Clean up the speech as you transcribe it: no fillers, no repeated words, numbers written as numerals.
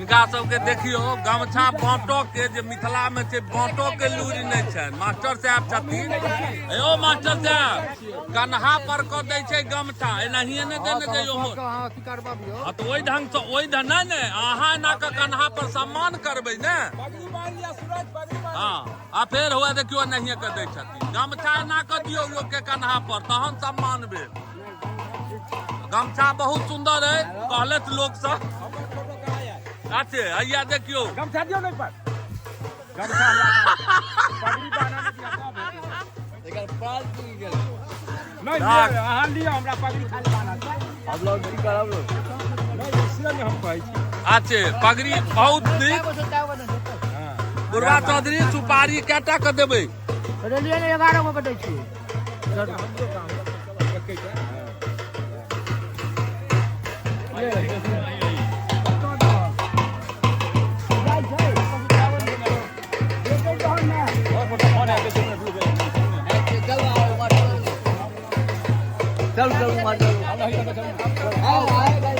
हिनका सबके देखियौ गमछा बाँटऽ के जे मिथिला मे छै बाँटऽ के लूरि नहि छनि। मास्टर साहब छथिन, यौ मास्टर साहब कन्हा पर कऽ दै छै गमछा, एनाहिए नहि देने जइयौ। हँ तऽ ओहि ढंग सँ, ओहि ढंग नहि, नहि अहाँ एना कऽ कन्हा पर सम्मान करबै ने। हँ आ फेर हुआ देखियौ एनाहिए कऽ दै छथिन गमछा, एना कऽ दियौ लोकके कन्हा पर तहन सम्मान भेल। गमछा बहुत सुंदर है कहलथि लोक सब। अच्छे हैया देखियौ गमछा दियौ नहीं पर गमछा हमरा पगड़ी बान्हऽ नहि दिअ, तब हेतै। एकर प्राण पुरि गेल। नहीं लिअ, अहाँ लिअ, हमरा पगड़ी खाली बान्हऽ छै। हम लोग की करब? नहीं, से नहि हम कहै छी। अच्छे पगड़ी बहुत नीक। हँ। बुढ़वा चौधरी सुपारी कएटा के देबै? 11 गो के दै छियै। हमरो काम एकेटा। हँ। चल आओ, उमर चल, चल उमर चल। आओ, आओ।